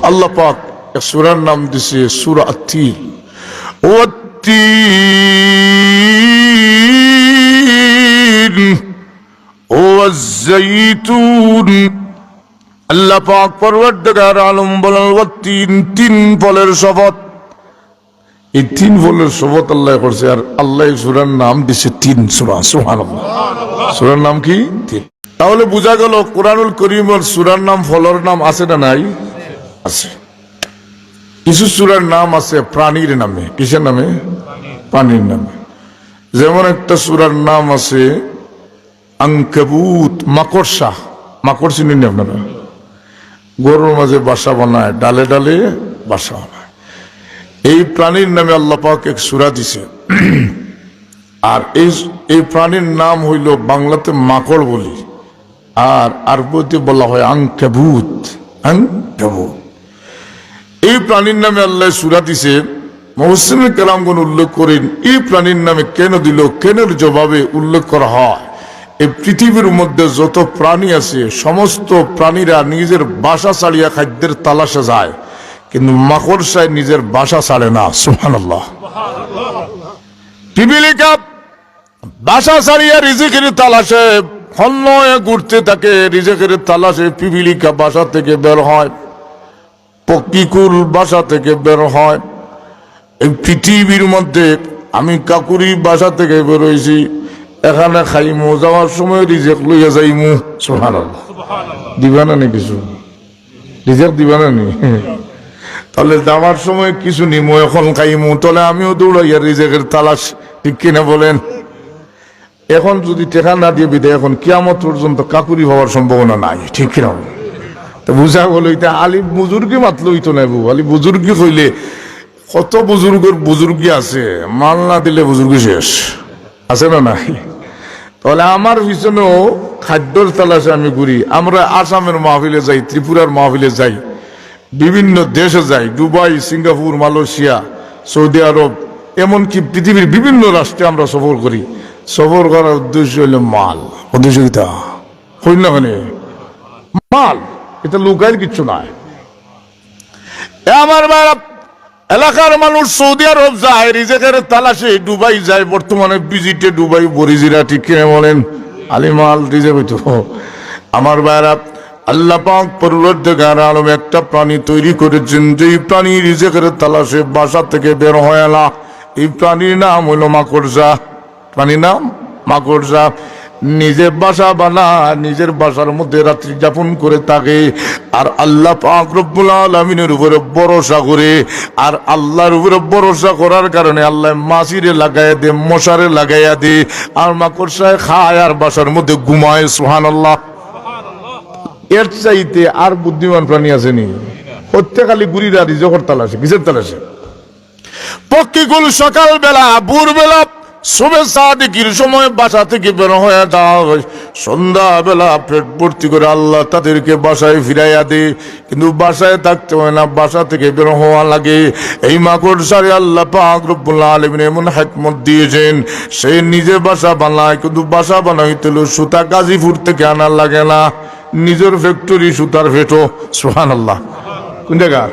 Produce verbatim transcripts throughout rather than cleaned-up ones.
আল্লাহ পাক এক সূরার নাম দিছে সূরা আত-তিন। ওয়াত-তিন ওয়াজ-জাইতুন। আল্লাহ পাক পরওয়ারদিগার আলম বলেন, "ওয়াত-তিন, তিন ফলের শপথ।" এই তিন ফলের শপথ আল্লাহ করছে, আর আল্লাহ এই সূরার নাম দিছে তিন সূরা। সুবহানাল্লাহ। সূরার নাম কি? তিন। তাহলে বুঝা গেল কোরআনুল করিমর সূরার নাম, ফলর নাম আছে না নাই? আছে। কিছু সূরার নাম আছে প্রাণীর নামে। কিসের নামে? প্রাণীর নামে। যেমন একটা সূরার নাম আছে আনকাবুত, মাকড়সা। মাকড় চিনেন নি আপনারা? ঘরর মাঝে বাসা বানায়, ডালে ডালে বাসা বানায়। এই প্রাণীর নামে আল্লাহ পাক এক সূরা দিছে। আর এই, এই প্রাণীর নাম হইল বাংলাতে মাকড় বলি, আর আরবিতে বলা হয় আনকাবুত। আনকাবুত। এই প্রাণীর নামে আল্লাহ সূরা দিছে। মুফাসসিরিনে কেরামগণ উল্লেখ করেন, এই প্রাণীর নামে কেন দিল, কেনর জবাবে উল্লেখ করা হয়, এই পৃথিবীর মধ্যে যত প্রাণী আছে, সমস্ত প্রাণীরা নিজের বাসা ছাড়িয়া খাদ্যের তালাশে যায়, কিন্তু মাকড়সায় নিজের বাসা ছাড়ে না। সুবহানাল্লাহ। পিপিলিকা বাসা ছাড়িয়া রিজিকের তালাশে হন্য হয়ে ঘুরতে থাকে, রিজিকের তালাশে পিপিলিকা বাসা থেকে বের হয়, পক্ষীকুল বাসা থেকে বের হয়। এই পৃথিবীর মধ্যে আমি কাকুরি বাসা থেকে বের হইছি, এখানে খাইমু, যাওয়ার সময় রিজিক লইয়া যাইমু। সুবহানাল্লাহ। দিবা না নি কিছু? রিজিক দিবা না নি? তাহলে যাওয়ার সময় কিছু নিমু, এখন খাইমু, তাহলে আমিও দৌড়াইয়া রিজিকের তালাশ, ঠিক কিনা বলেন? এখন যদি টেকা না দিয়ে বিদায়, এখন কিয়ামত পর্যন্ত কাকুরি হওয়ার সম্ভাবনা নাই, ঠিক কিনা? তো বুঝা গেল, এটা আলী বুজুর্গি মাতলে হইতো না বউ। আলী বুজুর্গি কইলে কত বুজুর্গর বুজুর্গি আছে, মাল না দিলে বুজুর্গি শেষ, আছে না নাই? তাহলে আমার পিছনেও খাদ্যর তালাশে আমি ঘুরি। আমরা আসামের মাহফিলে যাই, ত্রিপুরার মাহফিলে যাই, বিভিন্ন দেশে যাই, দুবাই, সিঙ্গাপুর, মালয়েশিয়া, সৌদি আরব, এমনকি পৃথিবীর বিভিন্ন রাষ্ট্রে আমরা সফর করি। সফর করার উদ্দেশ্য হইল মাল। উদ্দেশ্য কিতা? হইল না কেনে? মাল। এটা লুকাইল কিচ্ছু নাই। এ আমার ভাইরা, এলাকার মানুষ সৌদি আরব যায়, রিজিকের তালাশে দুবাই যায়, বর্তমানে ভিজিটে দুবাই বরিজিরা, ঠিক কিনা বলেন? আলী মাল রিজিক হইতো। আমার ভাইরা, আল্লাহ পাক পরওয়ারদিগার আলম একটা প্রাণী তৈরি করেছেন, যেই প্রাণী রিজিকের তালাশে বাসা থেকে বের হয় না। এই প্রাণীর নাম হইল মাকড়সা। প্রাণীর নাম মাকড়সা। নিজে বাসা বানায়, নিজের বাসার মধ্যে রাত্রি যাপন করে থাকে, আর আল্লাহ পাক রব্বুল আলামিনের উপরে ভরসা করে, আর আল্লাহর উপরে ভরসা করার কারণে আল্লাহ মাছিরে লাগাইয়া দে, মশারে লাগাইয়া দে, আর মাকড়সায় খায় আর বাসার মধ্যে ঘুমায়। সুবহানাল্লাহ। এর চাইতে আর বুদ্ধিমান প্রাণী আছে নি? হত্যা খালি ঘুরিরা রিজিকের তালাশে। কিসের তালাশে? পক্ষীকুল সকালবেলা, ভোরবেলা, সুবে সাদিকের সময় বাসা থেকে বের হয়ে যায়, সন্ধ্যাবেলা পেট ভর্তি করে আল্লাহ তাদেরকে বাসায় ফিরাইয়া দে। কিন্তু বাসায় থাকতে হয় না, বাসা থেকে বের হওয়া লাগে। এই মাকড়সারে আল্লাহ পাক রব্বুল আলামিন এমন হিকমত দিয়েছেন, সে নিজে বাসা বানায়, কিন্তু বাসা বানাইতে হলে সুতা গাজীপুর থেকে আনা লাগে না, নিজের ফ্যাক্টরি সুতার ফেটো। সুবহানাল্লাহ। কোন জায়গা?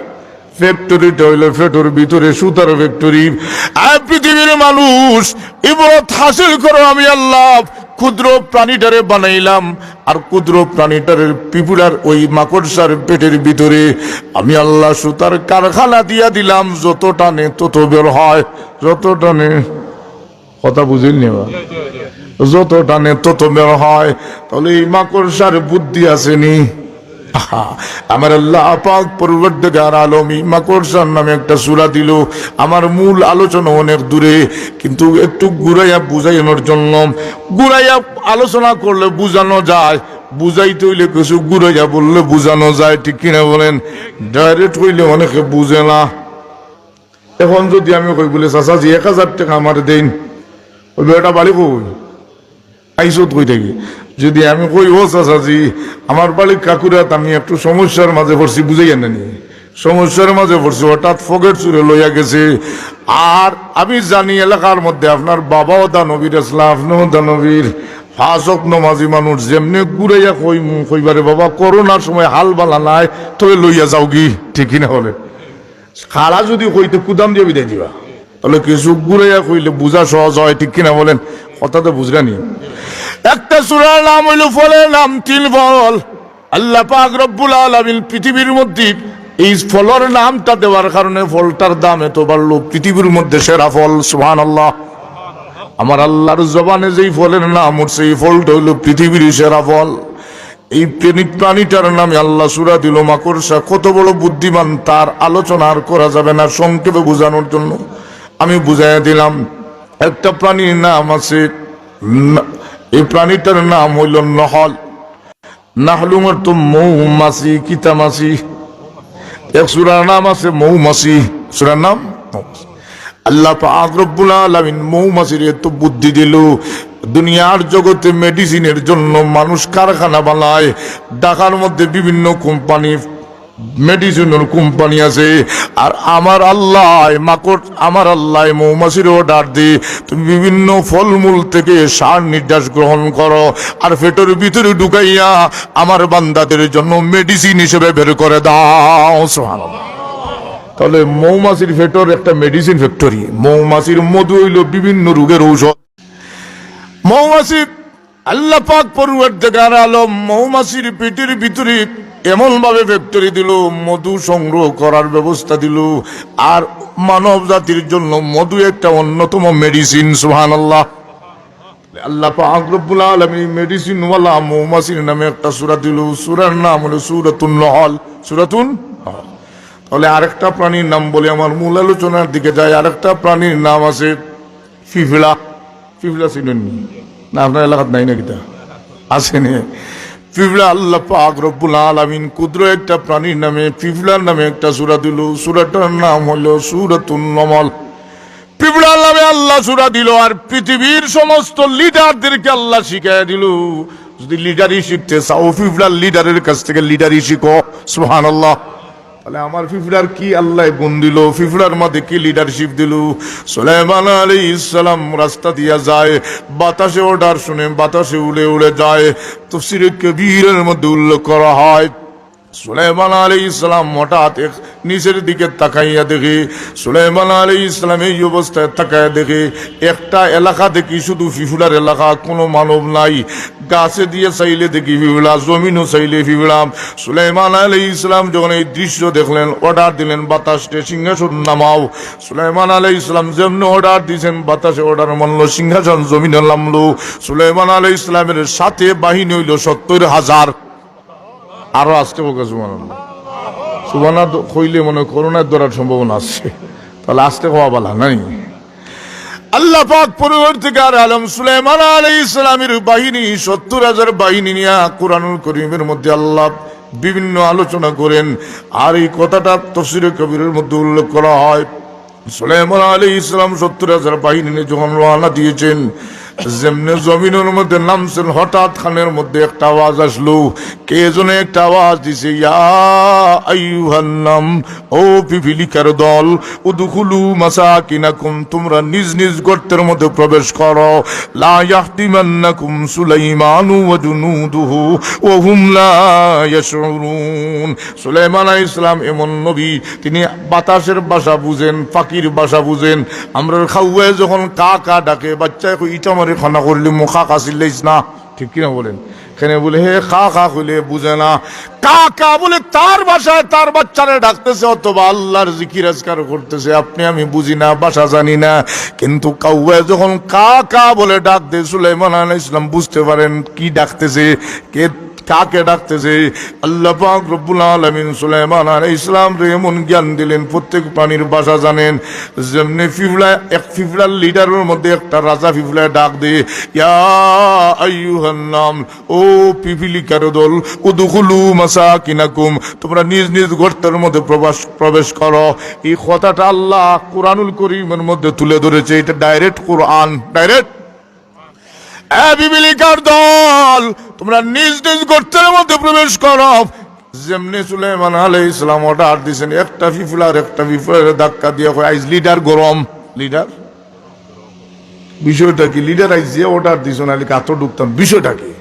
ফ্যাক্টরিটা হইল ফেটোর ভিতরে সুতার ফ্যাক্টরি। আর পৃথিবীর মানুষ, ইবরত হাসিল করো, আমি আল্লাহ ক্ষুদ্র প্রাণীটারে বানাইলাম, আর ক্ষুদ্র প্রাণীটারে পিপুড়ার ওই মাকড়সার পেটের ভিতরে আমি আল্লাহ সুতার কারখানা দিয়া দিলাম, যত টানে তত বের হয়, যত টানে। কথা বুঝিল নি বা? যত টানে তত বের হয়। তাহলে এই মাকড়সার বুদ্ধি আছে নি? আহা, আমার আল্লাহ পাক পরওয়ারদিগার আলম এই মাকড়সার নামে একটা সূরা দিল। আমার মূল আলোচনা অনেক দূরে, কিন্তু একটু ঘুরাইয়া বুঝাইনোর জন্য। ঘুরাইয়া আলোচনা করলে বুঝানো যায়, বুঝাইতে হইলে কিছু ঘুরাইয়া বললে বুঝানো যায়, ঠিক কিনা বলেন? ডাইরেক্ট হইলে অনেকে বুঝে না। এখন যদি আমি কই বলে, "চাচাজি, এক হাজার টেকা আমারে দেইন," ওই বেটা বাড়ি কই, আইসত কই থাকি? যদি আমি কই, "ও চাচাজি, আমার বাড়ি কাকুরাত, আমি একটু সমস্যার মাঝে পড়ছি," বুঝাইয়া না নি? সমস্যার মাঝে পড়ছি, হঠাৎ পকেট চুরে লইয়া গেছে। আর আমি জানি এলাকার মধ্যে আপনার বাবাও দানবীর আসলা, আপনিও দানবীর, পাঁচ ওয়াক্ত নমাজি মানুষ যেমনে ঘুরাইয়া কইমু, কইবারে, "বাবা, করোনার সময় হাল বালা নাই, তবে লইয়া যাওগি।" ঠিক কিনা বলে? খাড়া যুদি কইতে কুদাম দিয়া বিদায় দিবা, তাহলে কিছু ঘুরাইয়া কইলে বুঝা সহজ হয়। ঠিক কিনা বলেন? কথা তো বুঝরা নি? একটা সূরার নাম অইলো ফলের নাম তিন ফল। আল্লাহ পাক রব্বুল আলামিন পৃথিবীর মধ্যে এই ফলর নামটা দেওয়ার কারণে ফলটার দাম এত বাড়লো, পৃথিবীর মধ্যে সেরা ফল। সুবহানাল্লাহ। আমার আল্লাহর জবানে যেই ফলের নাম উঠছে, এই ফলটা হইলো পৃথিবীর সেরা ফল। এই প্রাণী, প্রাণীটার নামে আল্লাহ সূরা দিল মাকড়সা। কত বড় বুদ্ধিমান, তার আলোচনা আর করা যাবে না, সংক্ষেপে বোঝানোর জন্য আমি বুঝাইয়া দিলাম। একটা প্রাণীর নাম আছে, ন-, এই প্রাণীটার নাম হইল নহল। নাহলুম অর্থ মৌমাছি, কিতামাছি। এক সূরার নাম আছে মৌমাছি, সূরার নাম মৌমাছি। আল্লাহ পাক রব্বুল আলামিন মৌমাছির এত বুদ্ধি দিল, দুনিয়ার জগতে মেডিসিনের জন্য মানুষ কারখানা বানায়। ঢাকার মধ্যে বিভিন্ন কোম্পানি, মেডিসিনের কোম্পানি আছে। আর আমার আল্লাহ মাকড়, আমার আল্লাহ মৌমাছির অর্ডার দি, "তুমি বিভিন্ন ফলমূল থেকে সার নির্যাস গ্রহণ করো, আর পেটের ভিতরে ঢুকাইয়া আমার বান্দাদের জন্য মেডিসিন হিসেবে বের করে দাও।" সুবহানাল্লাহ। তাহলে মৌমাছির পেটের একটা মেডিসিন ফ্যাক্টরি। মৌমাছির মধু হইল বিভিন্ন রোগের ঔষধ। মৌমাছি, আল্লাহ পাক পরওয়ারদিগার আলম মৌমাছির পেটের ভিতরে এমন ভাবে ফ্যাক্টরি দিল, মধু সংগ্রহ করার ব্যবস্থা দিল, আর মানব জাতির জন্য মধু একটা অন্যতম মেডিসিন। সুবহানাল্লাহ। আল্লাহ পাক রব্বুল আলামিন মেডিসিন ওয়ালা মৌমাছির নামে একটা সূরা দিল, সূরার নাম হলো সূরাতুন নাহল। সূরাতুন নাহল। তাহলে আরেকটা প্রাণীর নাম বলি, আমার মূল আলোচনার দিকে যাই। আরেকটা প্রাণীর নাম আছে পিঁপড়া। পিঁপড়া চিনেন নি? না, আপনার এলাকাত নাই না কিতা? আছে নি? পিঁপড়া আল্লাহ পাক রব্বুল আলামিন ক্ষুদ্র একটা প্রাণীর নামে, পিঁপড়ার নামে একটা সূরা দিল। সূরাটার নাম হলো সূরাতুন নাহল। পিঁপড়ার নামে আল্লাহ সূরা দিল, আর পৃথিবীর সমস্ত লিডারদেরকে আল্লাহ শিখাই দিল, যদি লিডারি শিখতে চাও, পিঁপড়ার লিডারের কাছ থেকে লিডারি শিখো। সুবহানাল্লাহ। তাহলে আমার পিঁপড়ার কি আল্লাহ গুণ দিল, পিঁপড়ার মধ্যে কি লিডারশিপ দিল? সুলাইমান আলাইহিস সালাম রাস্তা দিয়া যায়, বাতাসে অর্ডার শুনে বাতাসে উড়ে উড়ে যায়। তাফসীরে কবিরের মধ্যে উল্লেখ করা হয়, সুলাইমান আলাইহিস সালাম হঠাৎ এক নিচের দিকে তাকাইয়া দেখে, সুলাইমান আলাইহিস সালাম এই অবস্থায় তাকাইয়া দেখে, একটা এলাকা দেখি শুধু পিঁপড়ার এলাকা, কোনো মানব নাই। গাছে দিয়ে চাইলে দেখি পিঁপড়া, জমিনও চাইলে পিঁপড়া। সুলাইমান আলাইহিস সালাম যখন এই দৃশ্য দেখলেন, অর্ডার দিলেন, "বাতাসরে সিংহাসন নামাও।" সুলাইমান আলাইহিস সালাম যেমনি অর্ডার দিয়েছেন, বাতাসে অর্ডার মানলো, সিংহাসন জমিনে নামলো। সুলাইমান আলাইহিস সালামের সাথে বাহিনী হইল সত্তর হাজার। আরো আস্তে কওকা সুবহানাল্লাহ। সুবহানাল্লাহ কইলে মনে হয় করোনায় ধরার সম্ভাবনা আছে, তাহলে আস্তে কওয়া বালা নাই। আল্লাহ পাক পরওয়ারদিগার আলম সুলাইমান আলাইহিস সালামের বাহিনী, সত্তর হাজার বাহিনী নিয়া কোরআনুল করিমের মধ্যে আল্লাহ বিভিন্ন আলোচনা করেন। আর এই কথাটা তাফসীরে কবিরের মধ্যে উল্লেখ করা হয়। সুলাইমান আলাইহিস সালাম সত্তর হাজার বাহিনী নিয়ে যখন রওনা দিয়েছেন, যেমনে জমিনের মধ্যে নামছেন, হঠাৎ কানের মধ্যে একটা আওয়াজ আসলো, কে যেন একটা আওয়াজ দিছে, "ইয়া আইয়ুহান নাম, ও পিপিলিকার দল, উদখুলু মাসাকিনাকুম, তোমরা নিজ নিজ গর্তের মধ্যে প্রবেশ করো। লা ইয়াহতিমান্নাকুম সুলাইমানু ওয়া জুনুদুহু ওয়া হুম লা ইয়াশউরুন।" সুলাইমান আলাইহিস সালাম এমন নবী, তিনি বাতাসের ভাষা বুঝেন, পাখির ভাষা বুঝেন। আমরার কাউয়ায় যখন কা কা ডাকে, বাচ্চায় কই, "ইটা আমারে খানা করলি, মুখা কাছিল্লাইস না।" ঠিক কিনা বলেন? কেনে বলে, "হে কা কা কইলে বুঝে না।" কা কা বলে তার ভাষায় তার বাচ্চারে ডাকতেছে, অথবা আল্লাহর জিকির আজকার করতেছে। আপনি আমি বুঝি না, ভাষা জানি না, কিন্তু কাউয়ায় যখন কা কা বলে ডাক দেয়, সুলাইমান আলাইহিস সালাম বুঝতে পারেন কি ডাকতেছে, কে কাকে ডাকতেছে। আল্লাহ পাক রব্বুল আলামিন সুলাইমান আলাইহিস সালামরে এমন জ্ঞান দিলেন, প্রত্যেক প্রাণীর ভাষা জানেন। যেমনে পিঁপড়া, এক পিঁপড়ার লিডারের মধ্যে একটা রাজা পিঁপড়ায় ডাক দেয়, "ইয়া আইয়ুহান নাম, ও পিপিলিকার দল, উদখুলু মাসাকিনাকুম, তোমরা নিজ নিজ গর্তের মধ্যে প্রবেশ, প্রবেশ করো।" এই কথাটা আল্লাহ কোরআনুল করিমের মধ্যে তুলে ধরেছে। এটা ডাইরেক্ট কোরআন, ডাইরেক্ট। "এ পিপিলিকার দল, তোমরা নিজ নিজ গর্তের মধ্যে প্রবেশ করো।" যেমনে সুলাইমান আলাইহিস সালাম অর্ডার দিছেন, একটা পিঁপড়ার একটা পিঁপড়ারে ধাক্কা দিয়া কয়, "আইজ লিডার গরম, লিডার।" বিষয়টা কি? লিডার আইজ যে অর্ডার দিছো, নাইলে কাতো ঢুকতাম, বিষয়টা কি?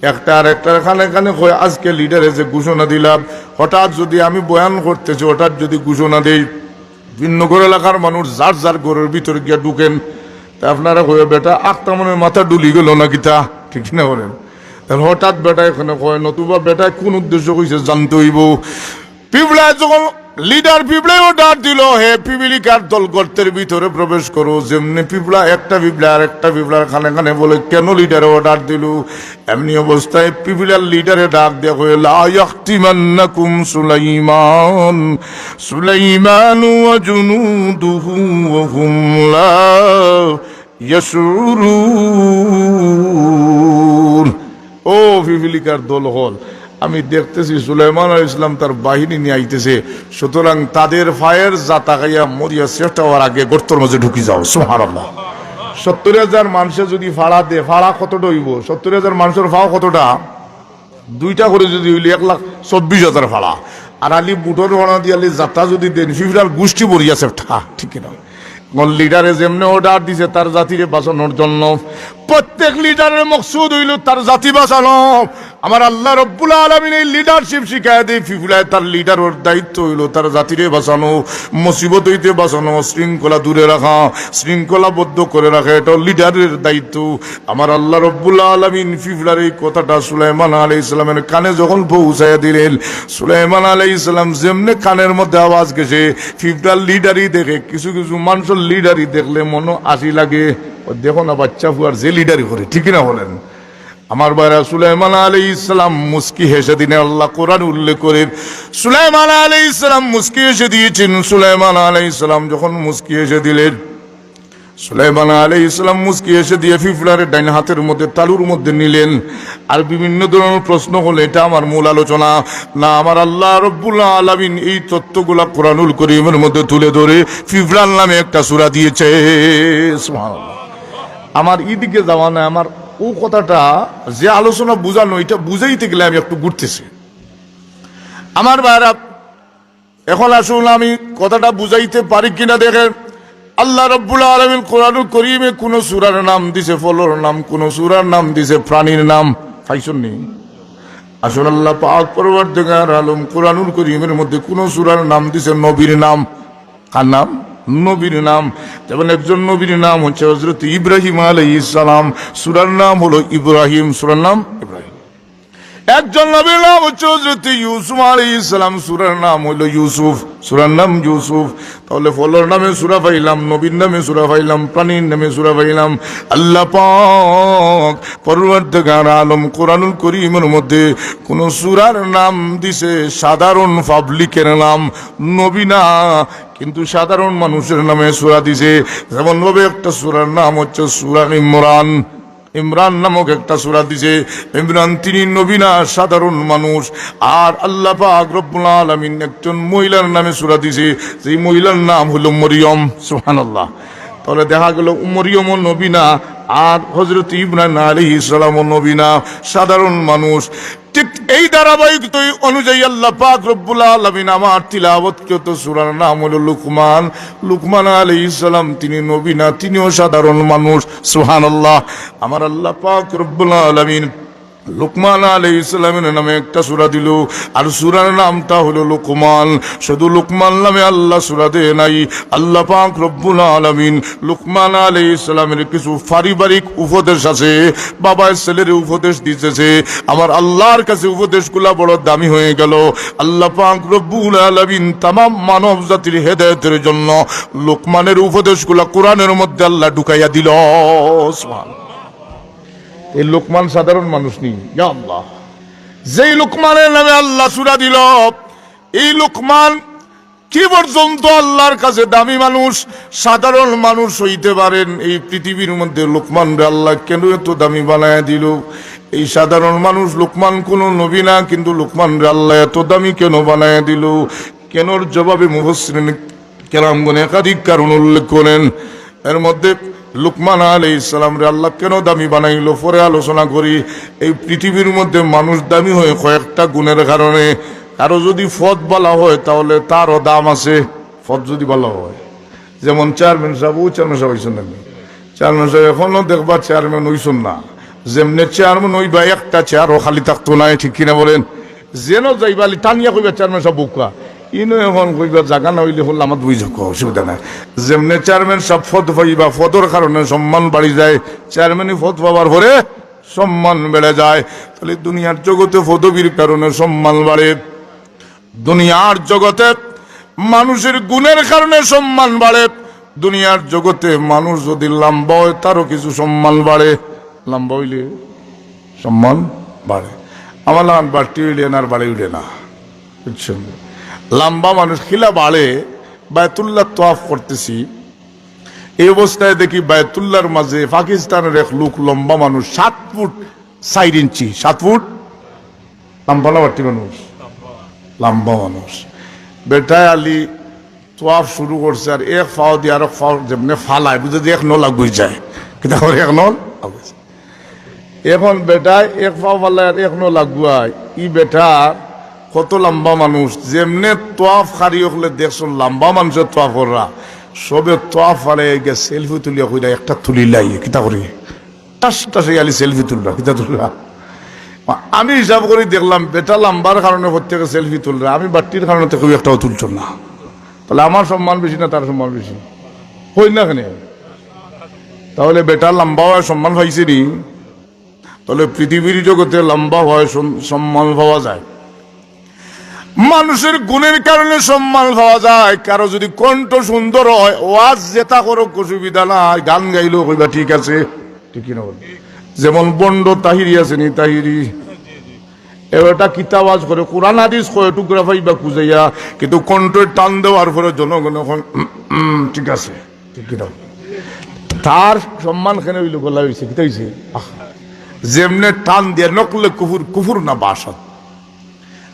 একটা আর একটার কানে কানে কয়, আজকে লিডারে যে ঘোষণা দিলাম, হঠাৎ যদি আমি বয়ান করতেছি, হঠাৎ যদি ঘোষণা দেই, ভিন্ন ঘর এলাকার মানুষ যার যার ঘরের ভিতরে গিয়া ঢুকেন, তা আপনারা কইয়া, "বেটা, আক্তামনের মাথা ডুলি গেল না কিতা?" ঠিক না বলেন? তাহলে হঠাৎ বেটা এখানে কয়, নতুবা বেটা কোন উদ্দেশ্য কইছে জানতে হইব। পিবলা যখন লিডার পিবলায় অর্ডার দিল, "হে পিপিলিকার দল, গর্তের ভিতরে প্রবেশ করো।" যেমনি পিবলা একটা পিবলা আর একটা পিবলার কানে কানে বলে, "কেন লিডারে অর্ডার দিল?" এমনি অবস্থায় পিবলার লিডারে ডাক দিয়া কয়, "লা ইয়াখতিমান্নাকুম সুলাইমান, সুলাইমান ওয়া জুনুদুহু ওয়া হুম লা ইয়াশউরুন।" ও পিপিলিকার দল হল, আমি দেখতেছি সুলাইমান আলাইহিস সালাম তার বাহিনী নিয়ে আইতেছে, সুতরাং তাদের পায়ের জাতা খাইয়া মরিয়া শেষটা হওয়ার আগে গর্তর মাঝে ঢুকি যাও। সুবহানাল্লাহ। সত্তর হাজার মানুষে যদি ফাড়া দে, ফাড়া কতটা হইব? সত্তর হাজার মানুষের ফাও কতটা? দুইটা করে যদি হইলে এক লাখ চব্বিশ হাজার ফাড়া। আর আলি বুটর ফাড়া দিয়ে আলি জাতা যদি দেন, ফিফড়ার গোষ্ঠী ভরিয়া শেষটা, ঠিক কিনা? এখন লিডারে যেমনে অর্ডার দিছে তার জাতিরে বাঁচানোর জন্য, প্রত্যেক লিডারের মকসুদ হইল তার জাতি বাঁচানো। আমার আল্লাহ রব্বুল আলামিন এই লিডারশিপ শিখায় দেয়, ফিফলায় তার লিডারের দায়িত্ব হইল তার জাতিরে বাঁচানো, মুসিবত হইতে বাঁচানো, শৃঙ্খলা দূরে রাখা, শৃঙ্খলাবদ্ধ করে রাখা, এটা লিডারের দায়িত্ব। আমার আল্লাহ রব্বুল আলামিন ফিফলার এই কথাটা সুলাইমান আলাইহিস সালামের কানে যখন পৌঁছাইয়া দিলেন, সুলাইমান আলাইহিস সালাম যেমনে কানের মধ্যে আওয়াজ গেছে, ফিফলার লিডারই দেখে, কিছু কিছু মানুষের লিডারই দেখলে মনো আশি লাগে। ও দেখো না, বাচ্চা ফুয়ার যে লিডারি করে, ঠিক না বলেন? আমার ভাইরা, সুলাইমান আলাইহিস সালাম মুস্কি হেসে দিনে আল্লাহ কোরআন উল্লেখ করে, সুলাইমান আলাইহিস সালাম মুস্কি হেসে দিয়েছেন। সুলাইমান আলাইহিস সালাম যখন মুস্কি হেসে দিলেন, সুলাইমান আলাইহিস সালাম মুস্কি হেসে দিয়ে ফিফলারে ডাইন হাতের মধ্যে তালুর মধ্যে নিলেন। আর বিভিন্ন ধরনের প্রশ্ন হলে, এটা আমার মূল আলোচনা না, আমার আল্লাহ রব্বুল আলামিন এই তত্ত্বগুলা কোরআনুল করিমের মধ্যে তুলে ধরে ফিফলার নামে একটা সূরা দিয়েছে। সুবহানাল্লাহ। আমার ইদিকে যাওয়া নাই, আমার ও কথাটা যে আলোচনা বুঝানো, এটা বুঝাইতে গেলে আমি একটু ঘুরতেছি। আমার ভাইরা, এখন আসুন আমি কথাটা বুঝাইতে পারি কিনা দেখেন। আল্লাহ রব্বুল আলামিন কোরআনুল করিমে কোন সূরার নাম দিছে ফলর নাম, কোন সূরার নাম দিছে প্রাণীর নাম, পাইছুন নি? আসুন, আল্লাহ পাক পরওয়ারদিগার আলম কোরআনুল করিমের মধ্যে কোন সূরার নাম দিছে নবীর নাম। কার নাম? নবীর নাম। যেমন একজন নবীর নাম হচ্ছে হযরত ইব্রাহিম আলাইহিস সালাম, সূরার নাম হলো ইব্রাহিম, সূরার নাম ইব্রাহিম। একজন নবীর নাম হচ্ছে হযরত ইউসুফ আলাইহিস সালাম, সূরার নাম হলো ইউসুফ, সূরার নাম ইউসুফ। তাহলে ফলর নামে সূরা পাইলাম, নবীর নামে সূরা পাইলাম, প্রাণীর নামে সূরা পাইলাম। আল্লাহ পাক পরওয়ারদিগার আলম কোরআনুল করিমের মধ্যে কোন সূরার নাম দিছে সাধারণ পাবলিকের নাম, নবী না, কিন্তু সাধারণ মানুষের নামে সূরা দিছে। যেমন ভাবে একটা সূরার নাম হচ্ছে সূরা ইমরান, ইমরান নামক একটা সূরা দিছে। ইমরান তিনি নবী না, সাধারণ মানুষ। আর আল্লাহ পাক রব্বুল আলামিন একজন মহিলার নামে সূরা দিছে, যেই মহিলার নাম হলো মরিয়ম। সুবহানাল্লাহ। তাহলে দেখা গেল মরিয়মও নবী না, আর হযরত ইব্রাহিম আলাইহিস সালামও নবী না, সাধারণ মানুষ। ঠিক এই ধারাবাহিকতা অনুযায়ী আল্লাহ পাক রব্বুল আলামিন আমার তিলাওয়াতকৃত সূরার নাম হলো লুকমান। লুকমান আলাইহিস সালাম তিনি নবী না, তিনিও সাধারণ মানুষ। সুবহানাল্লাহ। আমার আল্লাহ পাক রব্বুল আলামিন লুকমান আলাইহিস সালামের নামে একটা সূরা দিল, আর সূরার নামটা হলো লুকমান। শুধু লুকমান নামে আল্লাহ সূরা দেয় নাই, আল্লাহ পাক রব্বুল আলামিন লুকমান আলাইহিস সালামের কিছু পারিবারিক উপদেশ আছে, বাবায় ছেলের উপদেশ দিতেছে। আমার আল্লাহর কাছে উপদেশগুলা বড় দামি হয়ে গেল। আল্লাহ পাক রব্বুল আলামিন তামাম মানব জাতির হেদায়েতের জন্য লুকমানের উপদেশগুলা কোরআনের মধ্যে আল্লাহ ঢুকাইয়া দিল। সুবহানাল্লাহ। এই লুকমান সাধারণ মানুষ নি, ইয়া আল্লাহ। যেই লুকমানের নামে আল্লাহ সূরা দিল, এই লুকমান কি পর্যন্ত আল্লাহর কাছে দামি মানুষ, সাধারণ মানুষ হইতে পারেন। এই পৃথিবীর মধ্যে লুকমানরে আল্লাহ কেন এত দামি বানায় দিল? এই সাধারণ মানুষ, লুকমান কোনো নবী না, কিন্তু লুকমানরে আল্লাহ এত দামি কেন বানায় দিল? কেনর জবাবে মুফাসসিরিন কেরামগণ একাধিক কারণ উল্লেখ করেন। এর মধ্যে লুকমান আলাইহিস সালামরে আল্লাহ কেন দামি বানাইল, পরে আলোচনা করি। এই পৃথিবীর মধ্যে মানুষ দামি হয় কয়েকটা গুণের কারণে। কারো যদি পদ ভালা হয়, তাহলে তারও দাম আছে। পদ যদি ভালা হয়, যেমন চেয়ারম্যান সাহেব, ও চেয়ারম্যান সাহেব হইছেন না, চেয়ারম্যান সাব, এখনো দেখবা চেয়ারম্যান অইছইন না। যেমনে চেয়ারম্যান অইবা, একটা চেয়ারও খালি থাকতো নায়, ঠিক কিনা বলেন? যেনো যাইবা, খালি টানিয়া কইবা, "চেয়ারম্যান সাব বউক্কা।" ইনো এখন কইবা, "জাগা না অইলে হল আমার দুই ঝোঁক, অসুবিধা নাই।" যেমনে চেয়ারম্যান সাব পদ পাইবা, পদর কারণে সম্মান বাড়ি যায়। চেয়ারম্যানি পদ পাওয়ার পরে সম্মান বেড়ে যায়। তাহলে দুনিয়ার জগতে পদবীর কারণে সম্মান বাড়ে, দুনিয়ার জগতে মানুষের গুণের কারণে সম্মান বাড়ে। দুনিয়ার জগতে মানুষ যদি লম্বা হয়, তারও কিছু সম্মান বাড়ে। লম্বা অইলে সম্মান বাড়ে। আমার লাখান বাট্টি অইলে না, আর বাড়ি উঠে না, বুঝছেন? লম্বা মানুষ কিলা বাড়ে? বায়তুল্লাহ তওয়াফ করতেছি, এই অবস্থায় দেখি বায়তুল্লাহর মাঝে পাকিস্তানের এক লোক, লম্বা মানুষ, সাত ফুট চাইর ইঞ্চি, সাত ফুট। লম্বা না বাট্টি মানুষ? লম্বা মানুষ। বেটায় আলি তওয়াফ শুরু করছে, আর এক পাও দিয়া আরক পাও যেমনে ফালায়, বুঝে যে এক নখ লাগুই যায়। কিতা করে এক নখ লাগুই যায়। এখন বেটায় এক পাও ফালায় আর এক নখ লাগুয়ায়। ই বেটা কত লম্বা মানুষ, যেমনে তওয়াফ কারি অকলে দেখছইন লম্বা মানুষের তওয়াফ কররা, সবে তওয়াফ ফালাইয়া গিয়া সেলফি তুলিয়া কইরা, "একটা তুলিলাই।" কিতা করি? টাস টাস অইয়া আলি সেলফি তুলরা, কিতা তুলরা? আমি হিসাব করি দেখলাম, বেটা লম্বার কারণে প্রত্যেকে সেলফি তুলরা, আমি বাট্টির কারণে তো কেউ একটাও তুলছইন না। তাহলে আমার সম্মান বেশি না তার সম্মান বেশি? কই না কেনে? তাহলে বেটা লম্বা অওয়ায় সম্মান পাইছে নি? তাহলে পৃথিবীর জগতে লম্বা অওয়ায় সম-, সম্মান পাওয়া যায়। মানুষের গুণের কারণে সম্মান পাওয়া যায়। কারো যদি কণ্ঠ সুন্দর হয়, ওয়াজ যেতা করউক অসুবিধা নাই, গান গাইলেও কইবা ঠিক আছে, ঠিক কিনা বল? যেমন ভন্ড তাহিরি আছে নি, তাহিরি, এ বেটা কিতা ওয়াজ করে, কোরআন হাদিস কয়, টুকরা পাইবা খুজাইয়া, কিন্তু কণ্ঠে টান দেওয়ার পরে জনগণে কয়, "উম, উম, ঠিক আছে।" ঠিক কিনা? তার সম্মান কেনে অইলো? গলা অইছে, কিতা অইছে? আহ, যেমনে টান দিয়া নকলে কুফুর, কুফুর না বাসত।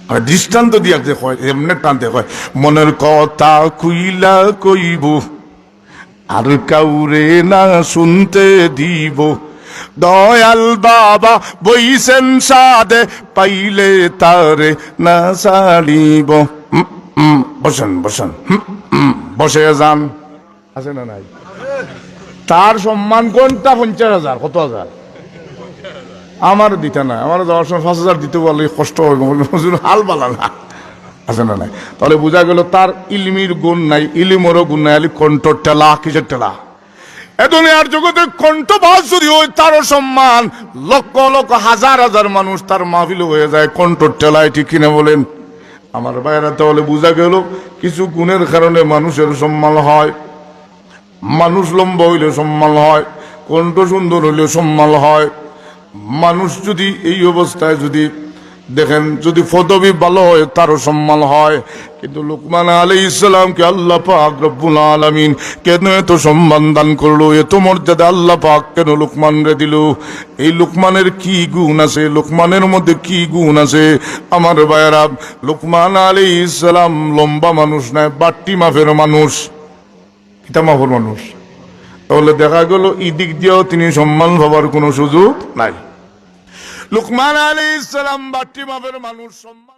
আর দৃষ্টান্ত দিয়া যে কয়, যেমনে টান দিয়া কয়, "মনের কথা খুইলা কইব, আর কাউরে না শুনতে দিব। দয়াল বাবা বইছেন সাদে, পাইলে তারে না ছাড়িব।" হুম, হুম, বসেন, বসেন, হুম, হুম, বসে যান। আছে না নাই? তার সম্মান ঘন্টা পঞ্চাশ হাজার, কত হাজার? আমার দিতা না, আমার যাওয়ার সময় পাঁচ হাজার দিতে পারলে কষ্ট অইব, হুজুর হাল বালা না। আছে না নাই? তাহলে বুঝা গেল তার ইলমির গুণ নাই, ইলিমরও গুণ নাই, খালি কণ্ঠর ঠেলা। কিসের ঠেলা? এ দুনিয়ার জগতে কণ্ঠবাজ যদি হয়, তারও সম্মান, লক্ষ লক্ষ হাজার হাজার মানুষ তার মাহফিল হয়ে যায় কণ্ঠর ঠেলায়, ঠিক কিনা বলেন? আমার ভাইরা, তাহলে বুঝা গেল কিছু গুণের কারণে মানুষের সম্মান হয়। মানুষ লম্বা অইলে সম্মান হয়, কণ্ঠ সুন্দর অইলে সম্মান হয়। মানুষ যদি এই অবস্থায় যদি দেখেন, যদি পদবি ভালো হয়, তারও সম্মান হয়। কিন্তু লুকমান আলাইহিস সালামকে আল্লাহ পাক রব্বুল আলামিন কেন এত সম্মান দান করলো, এত মর্যাদা আল্লাহ পাক কেন লুকমানরে দিল? এই লুকমানের কি গুণ আছে? লুকমানের মধ্যে কি গুণ আছে? আমার ভাইয়েরা, লুকমান আলাইহিস সালাম লম্বা মানুষ নায়, বাট্টি মাপের মানুষ। কিতা মাপের মানুষ? তাহলে দেখা গেল, এই দিক দিয়েও তিনি সম্মান পাবার কোনো সুযোগ নাই। লুকমান আলাইহিস সালাম বাট্টি মাপের মানুষ, সম্মান